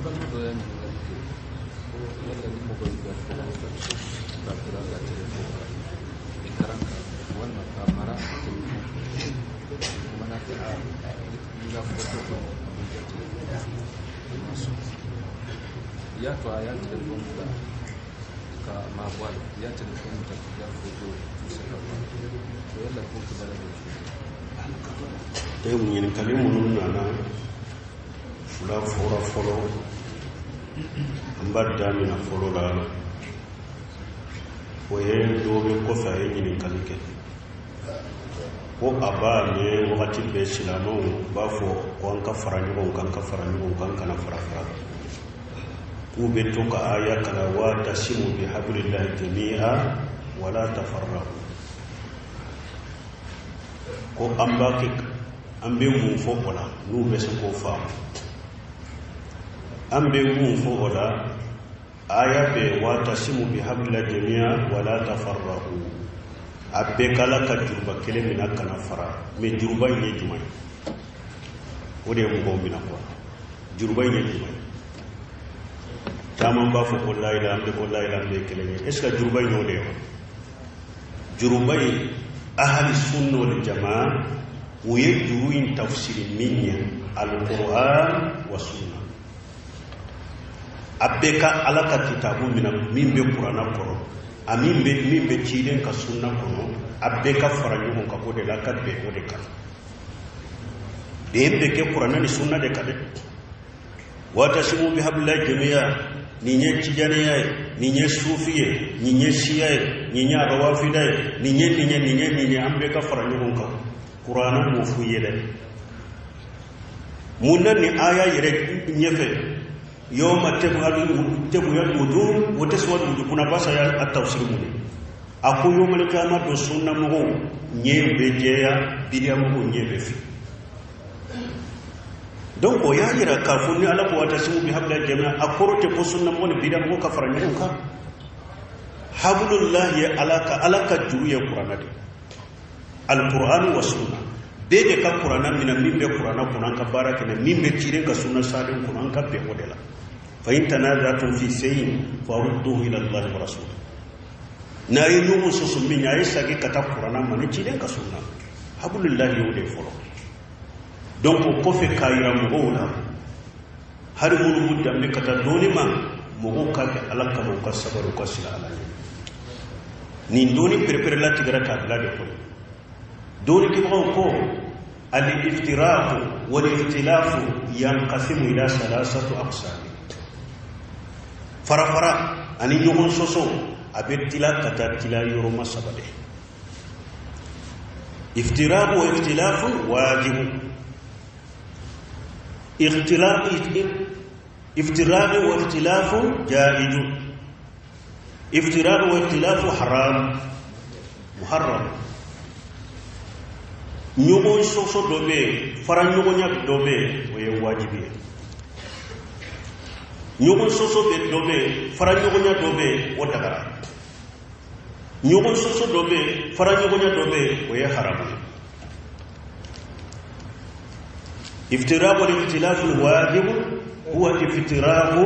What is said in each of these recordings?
Balima dɔ y'a ɲininkali kɛ ko yala ni mɔgɔ y'i ka ka bila ka telefɔni kan, écran kan, walima ka mara telefɔni o mana kɛ, a n'i ka photo kɔni a bɛ jate, i ma sɔn. I y'a to a y'a telefɔni bila ka maa bɔ a la, i y'a telefɔni ta k'i ka photo tout se ka bɔ a la, o yala ko kibaruya bɛ cogo di? E ɲininkali minnu nana, fila fɔra fɔlɔ. An b'a damina fɔlɔ la, o ye dɔ bɛ kɔfɛ, a ye ɲininkali kɛ ko a b'a mɛn wagati bɛɛ silamɛw b'a fɔ ko an ka fara ɲɔgɔn kan, ka fara ɲɔgɔn kan, kana fara fara, k'u bɛ to ka aya kalan wa'tasimu bi hablillahi jami'a wala tafarraqu, ko an b'a kɛ, an bɛ mun fɔ o la n'u bɛ se k'o faamu? An bɛ mun fɔ o la? Aya bɛ wa'tasimu bi hablillahi jami'a wala tafarraqu, a bɛɛ k'Ala ka juruba kelen minɛ, kana fara. Mais juruba in ye jumɛn ye? O de ye mɔgɔw minɛ quoi. Juruba in ye jumɛn ye? Caman b'a fɔ ko layila, an bɛ ko layila, an bɛ kelen ye. Est ce que juruba in y'o de ye wa? Juruba in, ahali sunna wal jamaa, u ye juru in tafsiri min ye, alquran wa sunna, a bɛɛ ka Ala ka kitabu minɛ, min bɛ Kuranna kɔnɔ, a min bɛ ciden ka sunna kɔnɔ, a bɛɛ ka fara ɲɔgɔn kan o de la, ka bɛn o de kan. Bɛn bɛ kɛ Kuranna ni sunna de kan dɛ. Wa'tasimu bihablillahi jami'a, nin ye tijaniya ye, nin ye sufi ye, nin ye siya ye, nin ye rawafida ye, nin ye nin ye, nin ye nin ye, an bɛɛ ka fara ɲɔgɔn kan. Kuranna m'o f'u ye dɛ. Mun na nin aya yɛrɛ ɲɛfɛ, yawma tabyaddu wujuh wa taswaddu wujuh, kunna basa ya tafsiri mun ye? A ko yawmal qiyamah don, sunna mɔgɔw ɲɛ bɛ jɛya, bidiya mɔgɔw ɲɛ bɛ fin. Donc o y'a yira k'a fɔ ni Ala ko wa'tasimu bihablillahi jami'a, a kɔrɔ tɛ ko sunna mɔgɔ ni bidiya mɔgɔ ka fara ɲɔgɔn kan. Hablullah ye Ala ka juru ye, Kuranna de, alquran wa sunna. Bɛɛ de ka Kuranna minɛ, min bɛ Kuranna kɔnɔ, an ka baara kɛ, min bɛ ciden ka sunna salen kɔnɔ, an ka bɛn o de la. Fa in tanaza'tum fi shay'in farudduhu ila Allahi wa rasul. N'a ye ɲɔgɔn sɔsɔ min ye, a ye segin ka taa Kuranna ma ni ciden ka sunna. Hablullah y'o de fɔlɔ. Donc o kɔfɛ, k'a yira mɔgɔw la, hali minnu b'u danbe ka taa dɔɔni ma, mɔgɔw k'a kɛ Ala kama, u ka sabali, u ka sira Ala ɲɛ. Nin dɔɔni perepere tigɛra k'a bila de kɔnɔ. Dɔɔnikɛbagaw ko al-iftiraqu wal-ikhtilafu yanqasimu ila salasatu aqsam. Fara fara ani ɲɔgɔn sɔsɔ, a bɛ tila ka taa tila yɔrɔma saba de. Iftiraqu wa ikhtilafu wajibu, ikhtilaf, iftiraqu wa ikhtilafu jaizu, iftiraqu wa ikhtilafu haram, muharram. Ɲɔgɔn sɔsɔ dɔ bɛ yen, fara ɲɔgɔnya dɔ bɛ yen, o ye wajibi ye. Ɲɔgɔn sɔsɔ bɛ dɔ bɛ yen, fara ɲɔgɔnya dɔ bɛ yen, o dagara. Ɲɔgɔn sɔsɔ dɔ bɛ yen, fara ɲɔgɔnya dɔ bɛ yen, o ye haramu ye. Iftiraqu al-ikhtilafu al-wajib huwa iftiraqu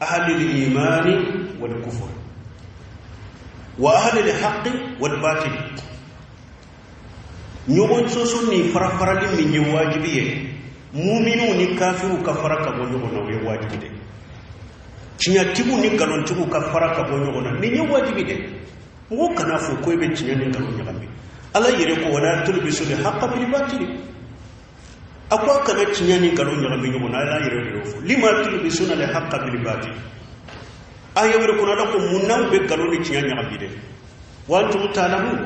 ahli al-iman wal-kufr wa ahli al-haqq wal-batil. Ɲɔgɔn sɔsɔ ni fara farali min ye wajibi ye, muminiw ni kafiriw ka fara ka bɔ ɲɔgɔn na, o ye wajibi de. Tiɲɛtigiw ni nkalontigiw ka fara ka bɔ ɲɔgɔn na, nin ye wajibi de. Mɔgɔ kana fɔ ko i bɛ tiɲɛ ni nkalon ɲagami. Ala yɛrɛ ko wala tulbisul haqqa bil batil, a ko a kana tiɲɛ ni nkalon ɲagami ɲɔgɔn na. Ala yɛrɛ de y'o fɔ, lima tulbisuna al haqqa bil batil. Aya wɛrɛ kɔnɔ, Ala ko mun n'aw bɛ nkalon ni tiɲɛ ɲagami dɛ? Wa antum ta'lamun,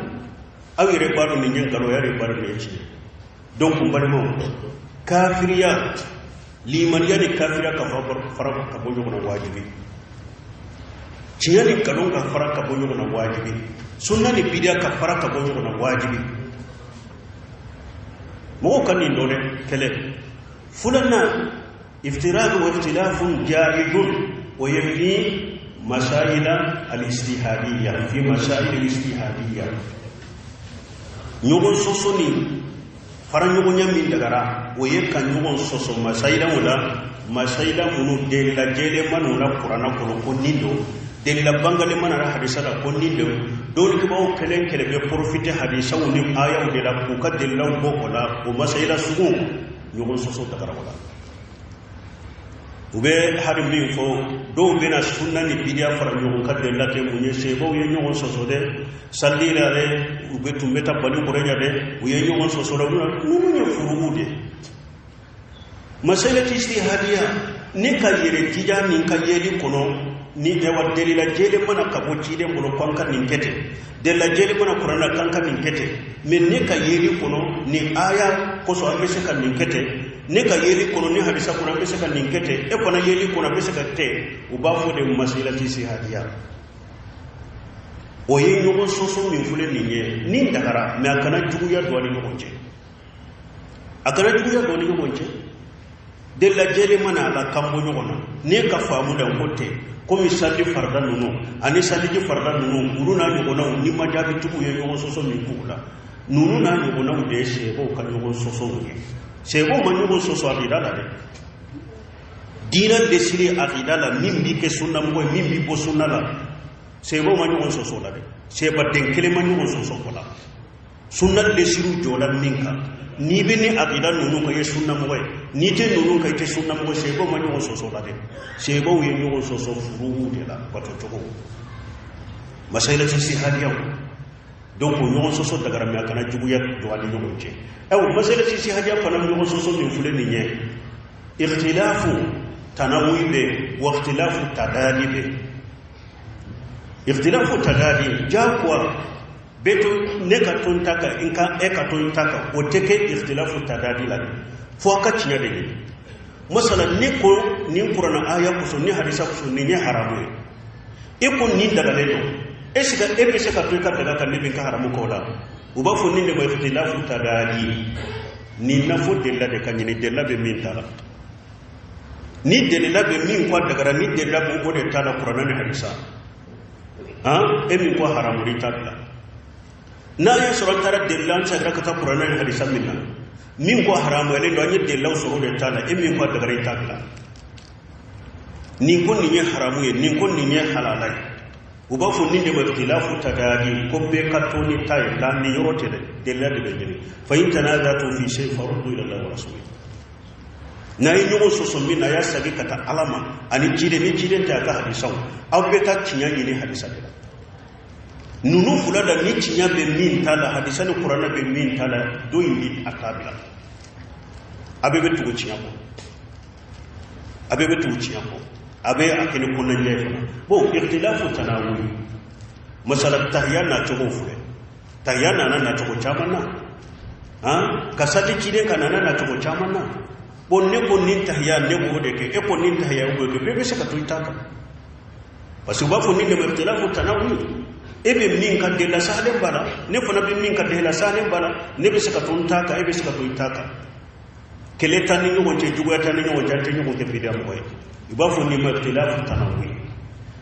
aw yɛrɛ b'a dɔn nin ye nkalon ye, aw yɛrɛ b'a dɔn nin ye tiɲɛ. Donc n balimaw, kafiriya, limaniya ni kafiriya ka fara ka bɔ ɲɔgɔn na wajibi, tiɲɛ ni nkalon ka fara ka bɔ ɲɔgɔn na wajibi, sunna ni bidiya ka fara ka bɔ ɲɔgɔn na wajibi. Mɔgɔw ka nin dɔn dɛ. Kɛlɛ filanan, iftiraq wa ikhtilafun jaizun, o ye fi masaila al-ijtihadiyya, fi masail al-ijtihadiyya. Ɲɔgɔn sɔsɔ ni fara ɲɔgɔnya min dagara, dagara, o ye ka ɲɔgɔn sɔsɔ masayilaw la, masayila minnu delila jɛlen ma n'u la kuranna kɔnɔ ko nin don, delila bangalen ma nana hadisa la ko nin don. Dɔnnikɛbaaw kelen kelen bɛ profite hadisaw ni ayaw de la k'u ka delilaw bɔ o la. O masayila sugu, ɲɔgɔn sɔsɔ dagara o la. U bɛ hali min fɔ, dɔw bɛna sunna ni bidiya fara ɲɔgɔn kan delila kɛ mun ye? Sebaw ye ɲɔgɔn sɔsɔ dɛ, sali la dɛ, u bɛ tun bɛ taa bani kɔrɔja dɛ, u ye ɲɔgɔn sɔsɔ la. Ninnu ye furugu de masayila ti hadiya ne ka yɛrɛ jija nin ka yeli kɔnɔ ni ɛwa delila jɛlen mana ka bɔ ciden bolo ko an ka nin kɛ ten, delila jɛlen mana kuranna k'an ka nin kɛ ten, mɛ ne ka yeli kɔnɔ ni aya kosɔn an bɛ se ka nin kɛ ten, ne ka yeli kɔnɔ ni hadisa kɔnɔ an bɛ se ka nin kɛ ten, e fana yeli kɔnɔ a bɛ se ka kɛ. U b'a fɔ de masayila ti se hadiya. O ye ɲɔgɔn sɔsɔ min filɛ nin ye, nin dagara, mɛ a kana juguya don a ni ɲɔgɔn cɛ, a kana juguya don a ni ɲɔgɔn cɛ. Delila jɛlen mana a la kan bɔ ɲɔgɔn na, n'e ka faamu la ko tɛ komi sali farida ninnu ani saliji farida ninnu, olu n'a ɲɔgɔnnaw ni majaabitigiw ye ɲɔgɔn sɔsɔ min k'u la, ninnu n'a ɲɔgɔnnaw de ye sɛbɛw ka ɲɔgɔn sɔsɔw ye. Sɛbɛw ma ɲɔgɔn sɔsɔ akida la dɛ, diinɛ desiri akida la, min b'i kɛ sunnamɔgɔ ye, min b'i bɔ sunna la, sɛbɛw ma ɲɔgɔn sɔsɔ la dɛ. Sɛbaden kelen ma ɲɔgɔn sɔsɔ o la. Sunna desiriw jɔla min kan, n'i bɛ ni akida ninnu kan, i ye sunnamɔgɔ ye, n'i tɛ ninnu kan, i tɛ sunnamɔgɔ ye. Sɛbɛw ma ɲɔgɔn sɔsɔ la dɛ, sɛbɛw ye ɲɔgɔn sɔsɔ furuw de la, bato cogo masayila ti si hadiyaw. Donc o ɲɔgɔn sɔsɔ dagara, mɛ a kana juguya don a ni ɲɔgɔn cɛ. Ayiwa, masayila ti si hadiya fana ɲɔgɔn sɔsɔ min filɛ nin ye, ikhtilafu tanawuyi bɛ, wa ikhtilafu tadadi bɛ. Ikhtilafu tadadi, jagoya bɛɛ to ne ka to n ta kan, n ka e ka to n ta kan, o tɛ kɛ ikhtilafu tadadi la dɛ, fo a ka tiɲɛ de ɲini. Masala, ne ko nin kuranna aya kosɔn ni hadisa kosɔn nin ye haramu ye, e ko nin dagalen don, est ce que e bɛ se ka to i ka daga kan, ne bɛ n ka haramu k'o la? U b'a fɔ nin de ma ikhtilafu tadadi. Nin na fo delila de ka ɲini, delila bɛ min ta la, ni delila bɛ min ko a dagara, ni delila bɛ o de ta la, kuranna ni hadisa, han, e min ko haramu, i t'a bila. N'a y'a sɔrɔ an taara delila, an seginna ka taa kuranna ni hadisa min na, min ko haramuyalen don, an ye delilaw sɔrɔ o de ta la, e min ko a dagara, i t'a bila. Nin ko nin ye haramu ye, nin ko nin ye halala ye, u b'a fɔ nin de ma ikhtilafu tadadi, ko bɛɛ ka to ni ta ye la. Nin yɔrɔ tɛ dɛ, delila de bɛ ɲini. Fa in tanazatu fi shay faruddu ila Allah wa rasuli. N'a ye ɲɔgɔn sɔsɔ min na, a y'a segin ka taa Ala ma ani ciden, ni ciden tɛ, a ka hadisaw. Aw bɛ taa tiɲɛ ɲini hadisa de la. Ninnu fila la, ni tiɲɛ bɛ min ta la, hadisa ni kuranɛ bɛ min ta la, don in bi a t'a bila. A bɛɛ bɛ tugu tiɲɛ kɔ, a bɛɛ bɛ tugu tiɲɛ kɔ, a bɛ a kɛ ni kɔnɔnajɛ ye fana. Bon, ikhtilafu tanawuli, masala tahiya nacogo filɛ, tahiya nana nacogo caman na, han, ka sali ciden ka nana nacogo caman na. Bon, ne ko nin tahiya ne b'o de kɛ, e ko nin tahiya o b'o kɛ, bɛɛ bɛ se ka to i ta kan, parce que u b'a fɔ nin de ma ikhtilafu tanawuli. E bɛ min ka delila sahalen b'a la, ne fana bɛ min ka delila sahalen b'a la, ne bɛ se ka to n ta kan, e bɛ se ka to i ta kan. Kɛlɛ t'an ni ɲɔgɔn cɛ, juguya t'an ni ɲɔgɔn cɛ, an tɛ ɲɔgɔn kɛ bidiya mɔgɔ ye. I b'a fɔ nin ma ikhtilafu tanawuli.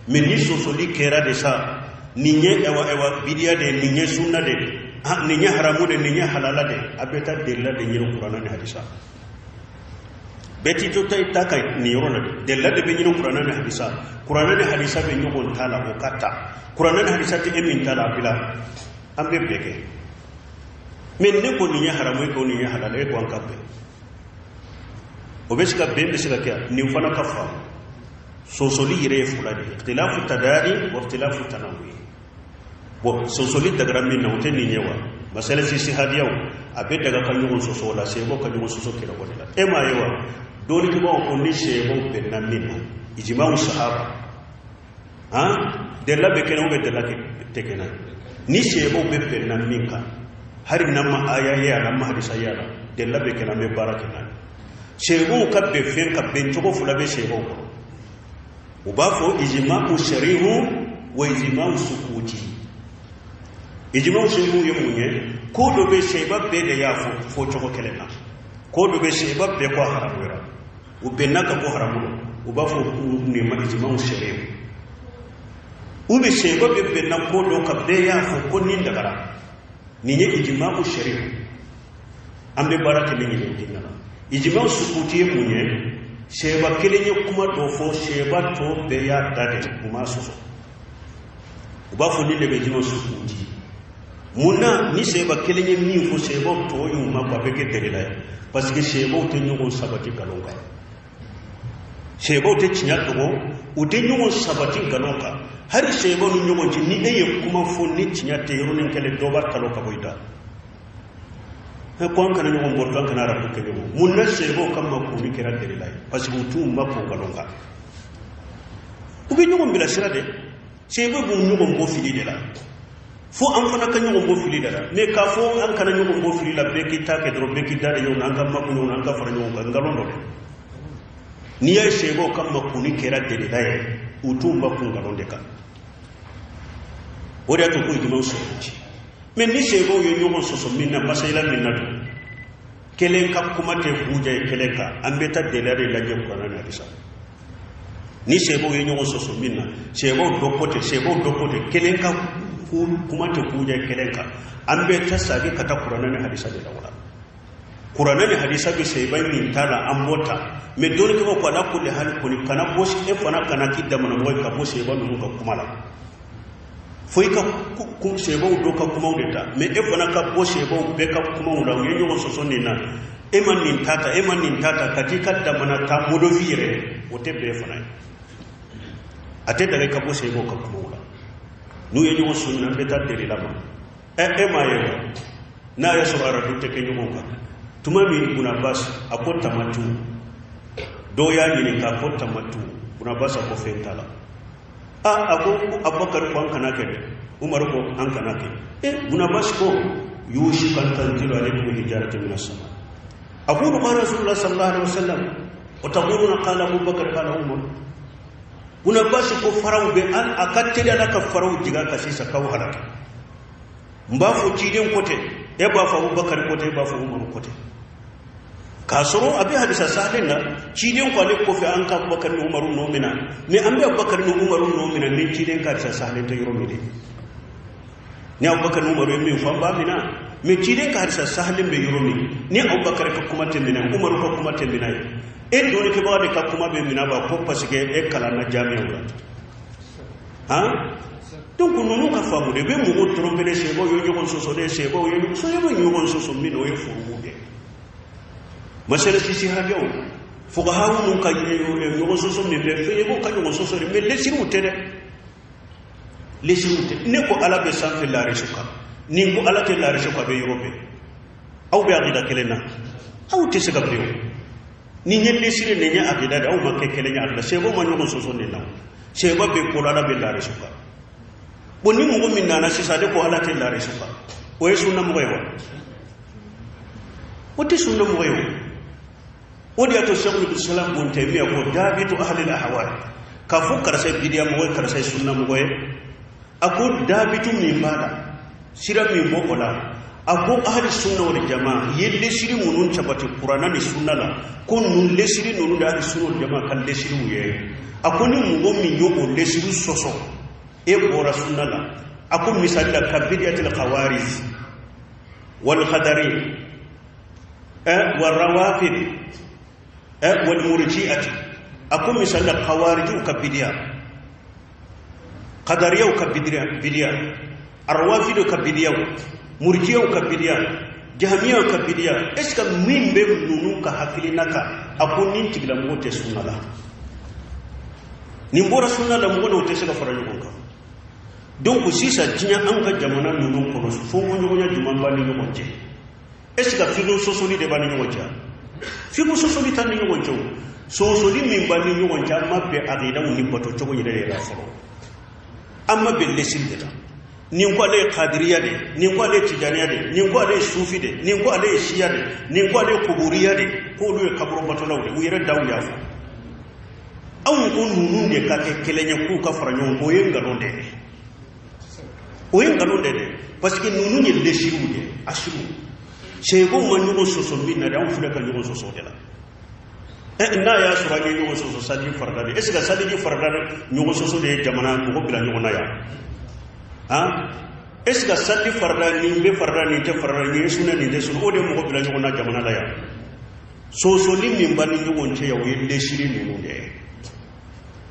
Mɛ ni sɔsɔli kɛra de sa, nin ye ɛwa ɛwa bidiya de ye, nin ye sunna de ye, nin ye haramu de ye, nin ye halala de ye, a bɛ taa delila de ɲini kuranna ni hadisa. Bɛɛ t'i to i ta kan nin yɔrɔ la dɛ, delila de bɛ ɲini kuranna ni hadisa. Kuranna ni hadisa bɛ ɲɔgɔn ta la, o ka ta. Kuranna ni hadisa tɛ e min ta la, a bila, an bɛ bɛɛ kɛ. Mɛ ne ko nin ye haramu ye, ko nin ye halala ye, ko an ka bɛn, o bɛ se ka bɛn, bɛ se ka kɛ. Nin fana ka faamu, sɔsɔli yɛrɛ ye fila de ye, ikhtilafu tadari wa ikhtilafu tanawwi. Bon, sɔsɔli dagara min na, o tɛ nin ye wa? Masala sisi hadiyaw, a bɛ daga ka ɲɔgɔn sɔsɔ o la, sɛbɛw ka ɲɔgɔn sɔsɔ kɛlɛ o de la. E m'a ye wa, dɔnnikɛbaaw ko ni sɛbɛw bɛnna min na, ijimaaw sahaba, han, delila bɛ kɛnɛ, ou bɛ delila tɛ kɛnɛ, ni sɛbɛw bɛ bɛnna min kan, hali n'an ma aya ye a la, an ma hadisa ye a la, delila bɛ kɛnɛ, an bɛ baara kɛ n'a ye. Sɛbɛw ka bɛn fɛn ka bɛn cogo fila bɛ sɛbɛw kɔrɔ. U b'a fɔ ijimaaw sarihu wa ijimaaw sukuti. Ijimaaw sarihu ye mun ye? Ko dɔ bɛ sɛba bɛɛ de y'a fɔ fɔ cogo kelen na, ko dɔ bɛ sɛba bɛɛ ko haramuyara, u bɛnna ka ko haramu don, u b'a fɔ nin ma ijimaaw sarihu. U bɛ sɛba bɛ bɛnna ko dɔ kan, bɛɛ y'a fɔ ko nin dagara, nin ye ijimaaw sarihu. An bɛ baara kɛ min ye diinɛ la. Ijima sukuti ye mun ye? Sɛba kelen ye kuma dɔ fɔ, sɛba tɔ bɛɛ y'a da de, u m'a sɔsɔ. U b'a fɔ nin de bɛ ijima sukuti. Mun na ni sɛba kelen ye min fɔ, sɛbaw tɔ y'u ma ko a bɛ kɛ delila ye? Parce que sɛbaw tɛ ɲɔgɔn sabati nkalon kan. Sɛbaw tɛ tiɲɛ dogo, u tɛ ɲɔgɔn sabati nkalon kan. Hali sɛbaw ni ɲɔgɔn cɛ, ni e ye kuma fɔ ni tiɲɛ tɛ, yɔrɔnin kelen dɔ b'a talon ka bɔ i da. Ko an kana ɲɔgɔn bɔ, an kana arabu kɛ ɲɔgɔn. Mun na sɛbaw ka makuni kɛra delila ye? Parce que u t'u makun nkalon kan. U bɛ ɲɔgɔn bilasira de. Sɛbaw b'u ɲɔgɔn bɔ fili de la. Fo an fana ka ɲɔgɔn bɔ fili de la. Mais k'a fɔ an kana ɲɔgɔn bɔ fili la, bɛɛ k'i ta kɛ dɔrɔn, bɛɛ k'i da de ɲɔgɔn na, an ka makun ɲɔgɔn na, an ka fara ɲɔgɔn kan, nkalon dɔ dɛ. N'i y'a ye sɛbaw ka makuni kɛra delila ye, u t'u makun nkalon de kan. O de y'a to ko ijima sukuti. Mais ni sɛbaw ye ɲɔgɔn sɔsɔ min na, masayila min na don, kelen ka kuma tɛ huja ye kelen kan, an bɛ taa delila de lajɛ kuranɛ ni hadisa. Ni sɛbaw ye ɲɔgɔn sɔsɔ min na, sɛbaw dɔ ko ten, sɛbaw dɔ ko ten, kelen ka kuma tɛ huja ye kelen kan, an bɛ taa sagi ka taa kuranɛ ni hadisa de la. O la kuranɛ ni hadisa bɛ sɛba min ta la, an b'o ta. Mais dɔnnikɛbaw ko ala kulli hali kɔni kana bɔ, e fana kana k'i damanamɔgɔ ye ka bɔ sɛba ninnu ka kuma la. Fo i ka sɛbaw dɔ ka kumaw de ta, mais e fana ka bɔ sɛbaw bɛɛ ka kumaw la. U ye ɲɔgɔn sɔsɔ nin na, e ma nin ta ta, e ma nin ta ta, ka t'i ka damana ta modofi yɛrɛ, o tɛ bɛn fana ye. A tɛ daga i ka bɔ sɛbaw ka kumaw la. N'u ye ɲɔgɔn sɔsɔ, an bɛ taa delila ma. E m'a ye wa, n'a y'a sɔrɔ arabu tɛ kɛ ɲɔgɔn kan. Tuma min Ibn Abbas a ko tamatu, dɔw y'a ɲininka a ko tamatu, Ibn Abbas a ko fɛn t'a la. A ko Abubakar ko an kana kɛ dɛ, Umaru ko an kana kɛ. Ibn Abbas ko yushiku an tanzilu alaykum hijaratu min as-sama. Aqulu qala Rasulullah sallallahu alaihi wasallam wa taquluna qala Abubakar qala Umar. Ibn Abbas ko faraw bɛ a ka teli Ala ka faraw jigin a kan sisan k'aw halaka. N b'a fɔ ciden ko tɛ, e b'a fɔ Abubakar ko tɛ, e b'a fɔ Umaru ko tɛ. K'a sɔrɔ a bɛ hadisa sahalen na, ciden ko ale kɔfɛ an ka Abubakar ni Umaru nɔ minɛ, mais an bɛ Abubakar ni Umaru nɔ minɛ ni ciden ka hadisa sahalen tɛ yɔrɔ min de. Ni Abubakar ni Umaru ye min fɔ, an b'a minɛ, mais ciden ka hadisa sahalen bɛ yɔrɔ min, ni Abubakar ka kuma tɛ minɛ, Umaru ka kuma tɛ minɛ ye, e dɔnnikɛbaga de ka kuma bɛ minɛ ba ko parce que e kalanna jamiyaw la. Han? Donc ninnu ka faamu de bɛ mɔgɔw tromper de, sɛbaw ye ɲɔgɔn sɔsɔ de, sɛbaw ye ɲɔgɔn sɔsɔ min na, o ye furumu de. Masala sisi hadiyaw fuqaha ninnu ka ɲɔgɔn sɔsɔ min bɛ fɛn ye, ko ka ɲɔgɔn sɔsɔ de, mais lesiriw tɛ dɛ, lesiriw tɛ. Ne ko Ala bɛ sanfɛ laarisu kan, ni ko Ala tɛ laarisu kan, a bɛ yɔrɔ bɛɛ. Aw bɛ akida kelen na, aw tɛ se ka bɛn o. Ni n ye lesiri, nin ye akida de, aw ma kɛ kelen ye akida. Sɛbaw ma ɲɔgɔn sɔsɔ nin na, sɛba bɛ ko Ala bɛ laarisu kan. Bon, ni mɔgɔ min nana sisan, ale ko Ala tɛ laarisu kan, o ye sunna mɔgɔ ye wa? O tɛ sunna mɔgɔ ye o. O de y'a to Sɛku Salam bun Taymiya ko dabitu ahli al-ahwal, k'a fɔ karisa ye bidiya mɔgɔ ye, karisa ye sunna mɔgɔ ye. A ko dabitu min b'a la, sira min b'o la, a ko ahli sunna wal jamaa ye lesiri minnu sabati kuranna ni sunna la, ko ninnu lesiri ninnu de ahli sunna wal jamaa ka lesiriw ye. A ko ni mɔgɔ min y'o o lesiri sɔsɔ, e bɔra sunna la. A ko misali la, ka bidiyatil khawarij wal qadari wal rawafid wal murji'ati. A ko misali la, khawarijiw ka bidiya, qadariyaw ka bidiya, arwafidu ka bidiyaw, murjiyaw ka bidiya, jahamiyaw ka bidiya. Est ce que min bɛ ninnu ka hakilina kan, a ko nin tigilamɔgɔ tɛ sunna la, nin bɔra sunna la, mɔgɔ n'o tɛ se ka fara ɲɔgɔn kan. Donc sisan diɲɛ an ka jamana ninnu kɔnɔ, fɔnkɔɲɔgɔnya jumɛn b'an ni ɲɔgɔn cɛ? Est ce que figo sɔsɔli de b'an ni ɲɔgɔn cɛ? Figo sɔsɔli t'an ni ɲɔgɔn cɛ o. Sɔsɔli min b'an ni ɲɔgɔn cɛ, an ma bɛn aqidaw ni bato cogo yɛrɛ de la fɔlɔ, an ma bɛn lesiri de la. Nin ko ale ye kadiriya de, nin ko ale ye tijaniya de, nin ko ale ye sufi de, nin ko ale ye siya de, nin ko ale ye kuburiya de, k'olu ye kaburu batolaw de, u yɛrɛ daw y'a fɔ. Anw ko ninnu de ka kɛ kelen ye, k'u ka fara ɲɔgɔn kan, o ye nkalon de ye, o ye nkalon de dɛ. Parce que ninnu ye lesiriw de, asiriw. Sɛbɛnw ma ɲɔgɔn sɔsɔ min na dɛ, anw filɛ ka ɲɔgɔn sɔsɔ o de la. N'a y'a sɔrɔ an ye ɲɔgɔn sɔsɔ saliji farida de, est ce que saliji farida ɲɔgɔn sɔsɔ de ye jamana mɔgɔ bila ɲɔgɔn na yan? Han, est ce que saliji farida, nin bɛ farida, nin tɛ farida, nin ye sunna, nin tɛ sunna, o de ye mɔgɔ bila ɲɔgɔn na jamana la yan? Sɔsɔli min b'an ni ɲɔgɔn cɛ yan, o ye lesiri ninnu de ye.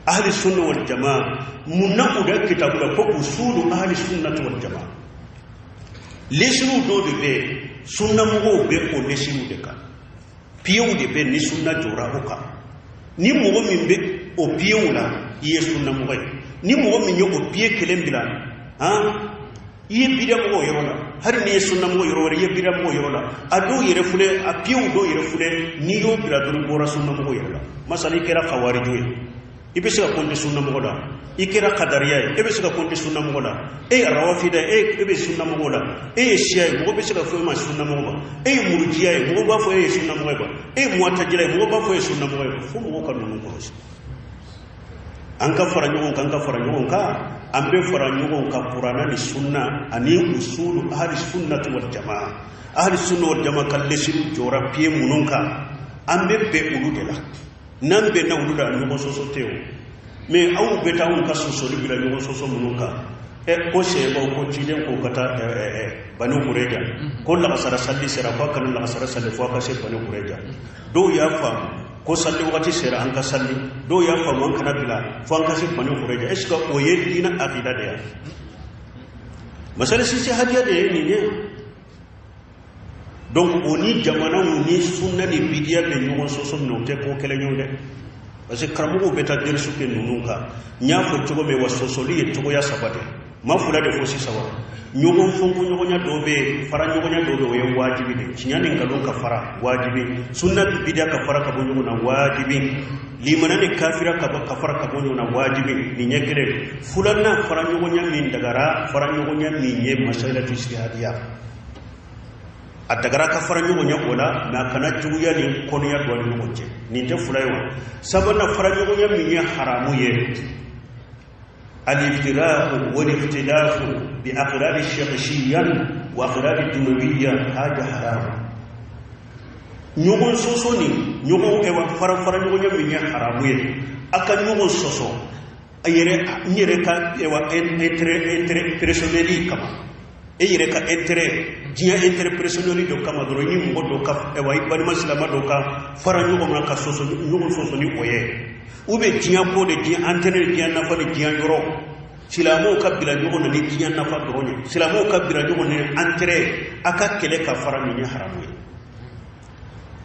Ahli sunna wal jamaa, mun na u bɛ kitabu la ko usulu ahli sunnati wal jamaa? Lesiriw dɔw de bɛ yen, sunnamɔgɔw bɛ o lesiriw de kan. Piyew de bɛ ni sunna jɔra o kan. Ni mɔgɔ min bɛ o piyew la, i ye sunnamɔgɔ ye. Ni mɔgɔ min ye o piye kelen bila, han, i ye bidamɔgɔ o yɔrɔ la. Hali n'i ye sunnamɔgɔ yɔrɔ wɛrɛ, i ye bidamɔgɔ yɔrɔ la. A dɔw yɛrɛ filɛ, a piyew dɔw yɛrɛ filɛ, n'i y'o bila dɔrɔn, i bɔra sunnamɔgɔ yɛrɛ la. Masali, i kɛra kawariju ye, i bɛ se ka kɔnte sunnamɔgɔ la. I kɛra kadariya ye, e bɛ se ka kɔnte sunnamɔgɔ la. E ye rawafida ye, e bɛ sunnamɔgɔ la. E ye siya ye, mɔgɔ bɛ se ka fɔ e ma sunnamɔgɔ ma. E ye murujiya ye, mɔgɔ b'a fɔ e ye sunnamɔgɔ ye ba. E ye muwatajila ye, mɔgɔ b'a fɔ e ye sunnamɔgɔ ye ba. Fo mɔgɔw ka ninnu kɔlɔsi. An ka fara ɲɔgɔn kan, an ka fara ɲɔgɔn kan, an bɛ fara ɲɔgɔn kan Kurana ni sunna ani usulu ahli sunnati wal jamaa. Ahli sunna wal jamaa ka lesiriw jɔra piye minnu kan, an bɛ bɛn olu de la. N'an bɛnna olu la, ɲɔgɔn sɔsɔ tɛ o. Mais aw bɛ taa anw ka sɔsɔli bila ɲɔgɔn sɔsɔ minnu kan, ɛ, ko sɛbaw ko ciden ko ka taa Bani Kureja, ko lagasara sali sera, ko a kana lagasara sali fo a ka se Bani Kureja. Dɔw y'a faamu ko sali wagati sera, an ka sali. Dɔw y'a faamu an kana bila fo an ka se Bani Kureja. Est ce que o ye diinɛ akida de ye? Masali sisi hadiya de ye nin ye. Donc o ni jamanaw ni sunna ni bidiya bɛ ɲɔgɔn sɔsɔ min na, o tɛ ko kɛlɛ ɲɔgɔn dɛ, parce que karamɔgɔw bɛ taa derisu kɛ ninnu kan. N y'a fɔ cogo min wa, sɔsɔli ye cogoya saba de, ma fila de fɔ sisan wa. Ɲɔgɔn fɔnko ɲɔgɔnya dɔw bɛ yen, fara ɲɔgɔnya dɔw bɛ yen, o ye wajibi de. Tiɲɛ ni nkalon ka fara, wajibi. Sunna ni bidiya ka fara ka bɔ ɲɔgɔn na, wajibi. Limana ni kafira ka fara ka bɔ ɲɔgɔn na, wajibi. Nin ɲɛ kelen. Filanan, fara ɲɔgɔnya min dagara, fara ɲɔgɔnya min ye masalatu istihadiya, a dagara ka fara ɲɔgɔn ɲɛ o la, mais a kana juguya ni kɔniya don ni ɲɔgɔn cɛ. Nin tɛ fila ye wa? Sabanan, fara ɲɔgɔnya min ye haramu ye, al-iftiraqu wal-ikhtilafu bi aqrari shakhsiyyan wa aqrari dunawiyya, haja haram. Ɲɔgɔn sɔsɔ ni ɲɔgɔn ɛwa fara fara ɲɔgɔnya min ye haramu ye, a ka ɲɔgɔn sɔsɔ a yɛrɛ, n yɛrɛ ka ɛwa intérêt personnel kama, e yɛrɛ ka intérêt, diɲɛ intérêt personnel dɔ kama dɔrɔn, i ni mɔgɔ dɔ ka ɛwa, i balima silama dɔ ka fara ɲɔgɔn ma ka sɔsɔ, ɲɔgɔn sɔsɔ ni o ye, ou bien diɲɛ ko de, diɲɛ intérêt, diɲɛ nafa ni diɲɛ yɔrɔ. Silamɛw ka bila ɲɔgɔn na ni diɲɛ nafa dɔrɔn ye, silamɛw ka bila ɲɔgɔn na ni intérêt, a ka kɛlɛ ka fara, nin ye haramu ye.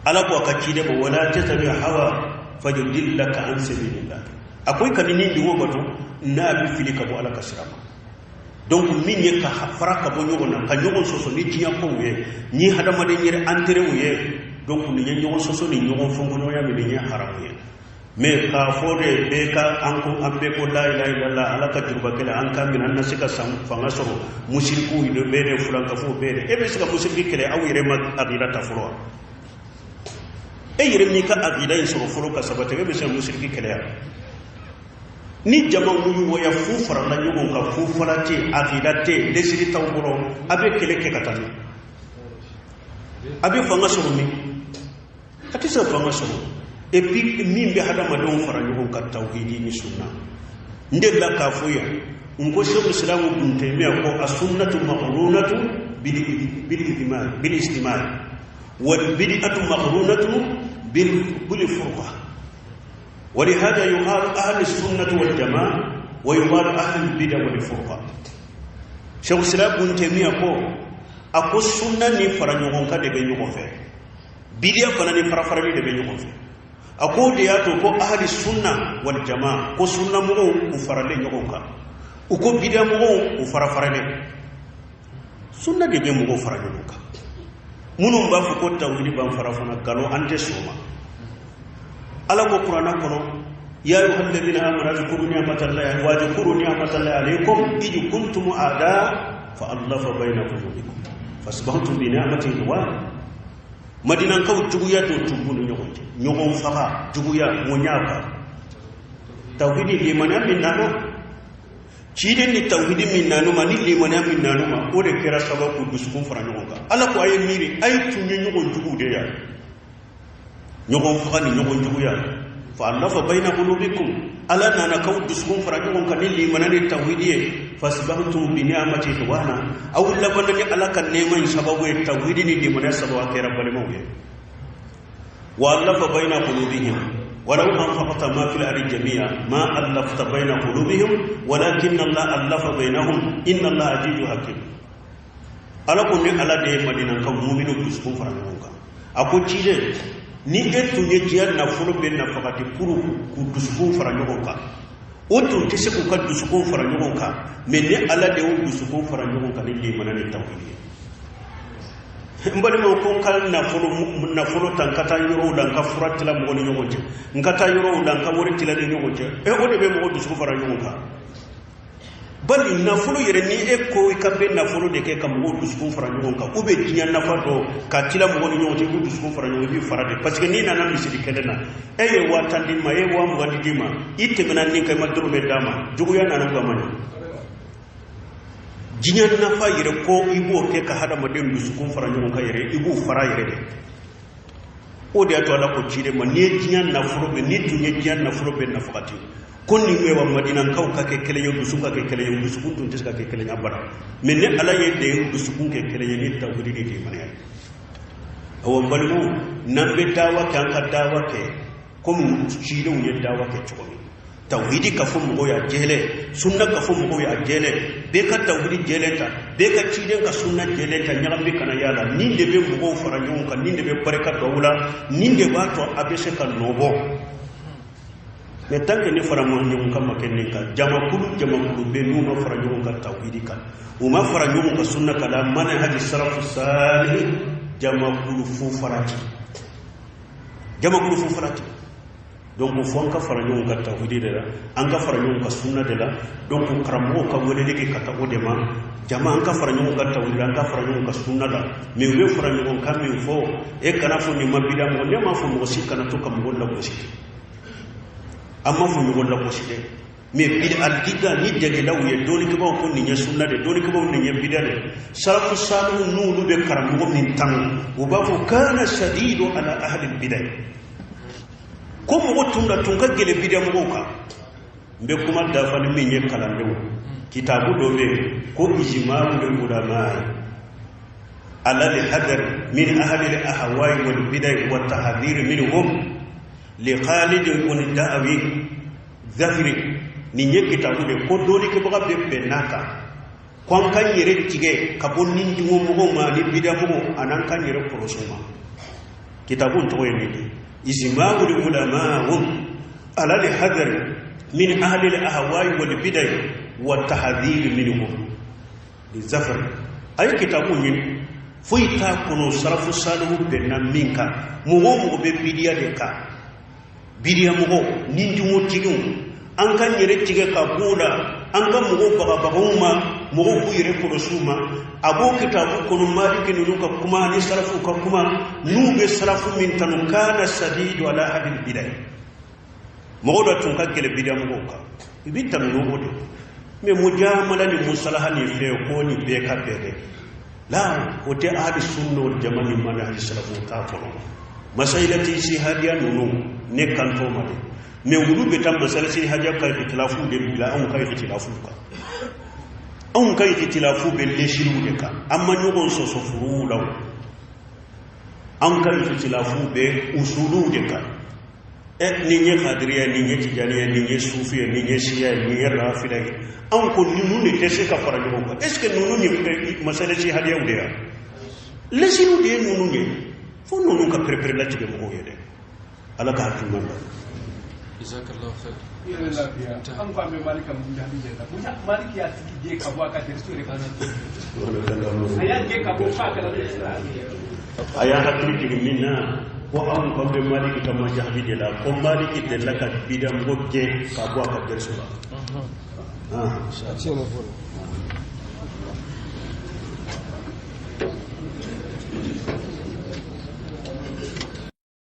Ala ko a ka ciden ma: wala tattabi hawa fayudillaka an sabilillah. A ko i kana ni ɲɔgɔn bato, n'a bɛ fili ka bɔ Ala ka sira ma. Donc min ye ka fara ka bɔ ɲɔgɔn na, ka ɲɔgɔn sɔsɔ ni diɲɛ kow ye, ni hadamaden yɛrɛ intérêt ye, donc nin ye ɲɔgɔn sɔsɔ ni ɲɔgɔn fɔnkɔɲɔgɔnya min, nin ye haramu ye. Mais k'a fɔ de bɛɛ ka an ko an bɛɛ ko la ilaha illallah, Ala ka juruba kɛlɛ, an ka minɛ, an na se ka san fanga sɔrɔ, musirikiw de bɛɛ de, fulankafow bɛɛ de, e bɛ se ka musiriki kɛlɛ aw yɛrɛ ma akida ta fɔlɔ wa? E yɛrɛ m'i ka akida in sɔrɔ fɔlɔ ka sabati, e bɛ se ka musiriki kɛlɛ yan? Ni jama wuyu fu farala ɲɔgɔn kan, fu fara tɛ, akida tɛ, lesiri t'aw bolo, a bɛ kɛlɛ kɛ ka taa min? A bɛ fanga sɔrɔ min? A tɛ se ka fanga sɔrɔ. Et puis min bɛ hadamadenw fara ɲɔgɔn kan, tawhidi ni sunna. N delila k'a fɔ yan, n ko Seku Silamu Bun Taymiya ko a sunnatu maqrunatu bil ijtimai wal bid'atu maqrunatu bil furqa. ولهذا يقال أهل السنة والجماعة ويقال أهل البدع والفرقة. شيخ الإسلام بن تيمية ko a ko sunna ni fara ɲɔgɔn kan de bɛ ɲɔgɔn fɛ, bidiya fana ni fara farali de bɛ ɲɔgɔn fɛ. A ko de y'a to ko ahli sunna wal jamaa, ko sunna mɔgɔw u faralen ɲɔgɔn kan, u ko bidiya mɔgɔw u fara faralen. Sunna de bɛ mɔgɔw fara ɲɔgɔn kan. Minnu b'a fɔ ko tawhidi b'an fara fana, nkalon, an tɛ sɔn o ma. Ala ko Kuranɛ kɔnɔ: ya ayuha alladhina amanu azkuru ni'matallahi wa azkuru ni'matallahi alaykum id kuntum a'da fa allafa bayna qulubikum fasbahtum bi ni'matihi ikhwana. Madinankaw, juguya dɔ tun b'u ni ɲɔgɔn cɛ, ɲɔgɔn faga, juguya ŋɔɲa kan. Tawhidi limaniya min nana, ciden ni tawhidi min nanu ma, ni limaniya min nanu ma, o de kɛra sababu k'u dusukun fara ɲɔgɔn kan. Ala ko a ye miiri, a ye tun ye ɲɔgɔn juguw de ya, ɲɔgɔn faga ni ɲɔgɔn juguya, fa allafa bayna qulubikum, Ala nana k'aw dusukun fara ɲɔgɔn kan ni limaniya ni tawhidi ye, fasbahtum bi ni'mati ikhwana, aw labanna ni Ala ka nɛɛma in sababu ye, tawhidi ni limaniya sababu, a kɛra balimaw ye. Wa allafa baina qulubihim walau anfaqta ma fil ardi jami'a ma allafta baina qulubihim walakinna Allah allafa bainahum inna Allah azizun hakim. Ala ko ni ala de ye madinankaw muminu dusukun fara ɲɔgɔn kan. A ko ciden, ni e tun ye diɲɛ nafolo bɛɛ nafagati kuru k'u dusukun fara ɲɔgɔn kan, o tun tɛ se k'u ka dusukun fara ɲɔgɔn kan, mɛ ni ala de y'u dusukun fara ɲɔgɔn kan ni limana ni tawhidi ye. N balimaw, ko n ka nafolo ta, n ka taa yɔrɔw la, n ka fura tila mɔgɔ ni ɲɔgɔn cɛ, n ka taa yɔrɔw la, n ka wari tila ni ɲɔgɔn cɛ, e o de bɛ mɔgɔ dusukun fara ɲɔgɔn kan. Bali nafolo yɛrɛ, ni e ko i ka bɛ nafolo de kɛ ka mɔgɔw dusukun fara ɲɔgɔn kan, ou bien diɲɛ nafa dɔ ka tila mɔgɔ ni ɲɔgɔn cɛ, i k'u dusukun fara ɲɔgɔn kan, i b'i fara de. Parce que n'i nana misiri kɛnɛ na, e ye 10,000 di ma, e ye 20,000 di ma, i tɛmɛna nin kan, i ma dɔrɔmɛ d'a ma, juguya nana u ma ɲɛ. Diɲɛ nafa yɛrɛ ko i b'o kɛ ka hadamaden dusukun fara ɲɔgɔn kan yɛrɛ, i b'u fara yɛrɛ de. O de y'a to ala ko ciden ma, n'i ye diɲɛ nafolo bɛɛ, n'i tun ye diɲɛ nafolo bɛɛ nafagati ko nin bɛ wa madinankaw ka kɛ kelen ye, dusukun ka kɛ kelen ye, dusukun tun tɛ se ka kɛ kelen ye abada. Mɛ ni ala ye de ye dusukun kɛ kelen ye ni tawhidi ni limaniya ye. Awɔ, n balimaw, n'an bɛ dawa kɛ, an ka dawa kɛ komi cidenw ye dawa kɛ cogo min. Tawhidi ka fɔ mɔgɔw y'a jɛlɛ, sunna ka fɔ mɔgɔw y'a jɛlɛ, bɛɛ ka tawhidi jɛlɛ ta, bɛɛ ka ciden ka sunna jɛlɛ ta, ɲagami kana y'a la. Nin de bɛ mɔgɔw fara ɲɔgɔn kan, nin de bɛ barika don aw la, nin de b'a to a bɛ se ka nɔ bɔ. Mais tant que ni fara ɲɔgɔn kan ma kɛ nin kan, jamakulu bɛ n'u ma fara ɲɔgɔn kan tawhidi kan, u ma fara ɲɔgɔn kan sunna kan, la manhaji salafu salih, jamakulu fu farati, jamakulu fu farati. Donc fo an ka fara ɲɔgɔn kan tawhidi de la, an ka fara ɲɔgɔn kan sunna de la. Donc karamɔgɔw ka weleli kɛ ka taa o de ma. Jama, an ka fara ɲɔgɔn kan tawhidi la, an ka fara ɲɔgɔn kan sunna la. Mais u bɛ fara ɲɔgɔn kan min fɔ, e kana fɔ nin ma bida mɔgɔ, ne m'a fɔ mɔgɔ si kana to ka mɔgɔ lagosi, an m'a fɔ ɲɔgɔn lagosi dɛ. Mais bid'a ni dalilaw ye, dɔnnikɛbaaw ko nin ye sunna de, dɔnnikɛbaaw nin ye bida de. Salafu salihu n'olu bɛ karamɔgɔ min tanu, u b'a fɔ kana shadidu ala ahli bida, ko mɔgɔ tun da tun ka gɛlɛn bida mɔgɔw kan. N bɛ kuma dafa ni min ye, kalandenw, kitabu dɔ bɛ yen ko ijma'ul ulama ala al-hadar min ahli al-ahwa'i wal bid'a wa tahdhir minhum li Khalid ibn Da'wi Zafiri. Nin ye kitabu de ko dɔnnikɛbaga bɛ bɛn n'a kan ko an k'an yɛrɛ tigɛ ka bɔ nidungɔ mɔgɔw ma ani bida mɔgɔw, ani an k'an yɛrɛ kɔlɔsi u ma. Kitabu in tɔgɔ ye nin de ijma'ul ulama ala al-hadar min ahli al-ahwa'i wal bid'a wa tahdhir minhum li Zafir. A ye kitabu ɲini, foyi t'a kɔnɔ salafu salihu bɛnna min kan. Mɔgɔ o mɔgɔ bɛ bidiya de kan, bidiya mɔgɔw, nidungɔtigiw, an k'an yɛrɛ tigɛ ka b'o la, an ka mɔgɔw bagabagaw ma, mɔgɔw k'u yɛrɛ kɔlɔsi u ma. A b'o kitabu kɔnɔ, maliki ninnu ka kuma ani salafu ka kuma, n'u bɛ salafu min tanu, kana sadidu ala ahli bid'a, mɔgɔ dɔ tun ka gɛlɛn bidiya mɔgɔw kan, i bɛ tanu n'o de. Mais mujamala ni musalaha ni fɛn ko ni bɛɛ ka bɛn dɛ, la o tɛ ahli sunna wal jama ni manhaji salafu t'a kɔnɔ. Masailati ijtihadiya ninnu, ne kan t'o ma dɛ, mais olu bɛ taa masala ijtihadiya ka ikhtilafu de bila anw ka ikhtilafu kan. Anw ka ikhtilafu bɛ lesiriw de kan, an ma ɲɔgɔn sɔsɔ furuw la o. Anw ka ikhtilafu bɛ usuluw de kan. Nin ye kadiriya, nin ye tijaniya, nin ye sufi ye, nin ye siya ye, nin ye rafida ye. Anw ko ninnu de tɛ se ka fara ɲɔgɔn kan. Est ce que ninnu ye masala ijtihadiyaw de ye? Lesiriw de ye ninnu ye. Fo ninnu ka perepere latigɛ mɔgɔw ye dɛ. Ala ka hakili ɲuman d'an ma. Jazakallahu khair. Yɛrɛ lafiya. An ko an bɛ Mali ka mujahidi de la. Mali y'a tigi gɛn ka bɔ a ka dɛrɛso yɛrɛ kɔnɔ. A y'a gɛn ka bɔ f'a kɛra A y'a hakili jigin min na, ko anw ko an bɛ Maliki ka majahabi de la, ko Maliki delila ka bida mɔgɔ gɛn ka bɔ a ka dɛrɛso la.